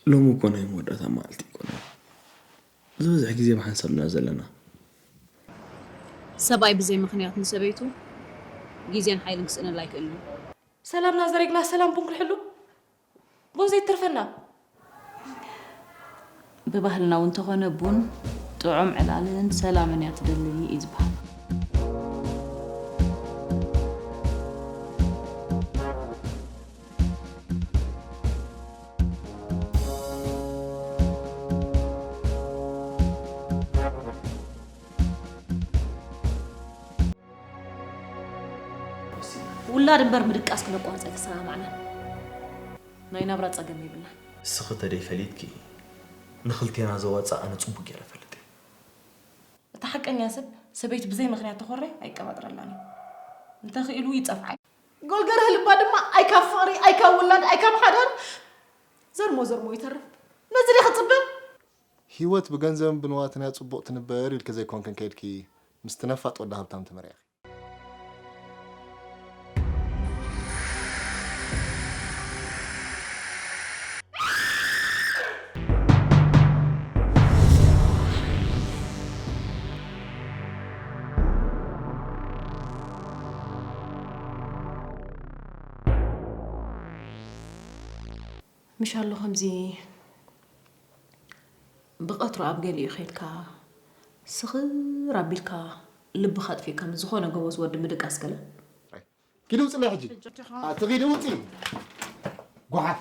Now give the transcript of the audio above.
ሎሚ እኮ ናይ መወዳእታ መዓልቲ ኣይኮነን። ዝበዝሕ ግዜ ብሓንሳብ ኢና ዘለና። ሰብኣይ ብዘይ ምኽንያት ንሰበይቱ ግዜን ሓይልን ክስእነላ ኣይክእልን እዩ። ሰላምና ዘሪግና ሰላም ቡን ክንሕሉ ቡን ዘይትርፈና። ብባህልና እውን እንተኾነ ቡን ጥዑም ዕላልን ሰላምን እያ ትደሊ እዩ ዝበሃል። ውላድ እምበር ምድቃስ ክነቋርፅ ኣይተሰማማዕናን። ናይ ናብራ ፀገም የብልናን። እስኺ ተደይ ፈሊጥኪ ንኽልቴና ዘዋፅእ ኣነ ፅቡቅ ገይረ እፈልጥ እየ። እቲ ሓቀኛ ሰብ ሰበይቱ ብዘይ ምኽንያት ተኾረ ኣይቀባጥረላን እዩ። እንተኽኢሉ ይፀፍዓ። ጎልገርህ ልባ ድማ ኣይካብ ፍቕሪ ኣይካብ ውላድ ኣይካብ ሓዳር ዘርሞ ዘርሞ ይተርፍ። ነዚ ድየ ክፅበ? ህይወት ብገንዘብን ብንዋትን እያ ጽቡቕ ትንበር ኢልኪ ዘይኮንክን ከይድኪ ምስቲ ነፋጥ ወዲ ሃብታም ተመርዒኺ። ምሽ ኣሎ ከምዚ ብቐትሩ ኣብ ገሊኡ ኸይድካ ስኽር ኣቢልካ ልብኻ ኣጥፊእካ ምስ ዝኾነ ጎበዝ ወዲ ምድቃስ ገለ። ኪዲ ውፅለይ ሕጂ። ኣቲ ኪዲ ውፂ። ጓሓፍ።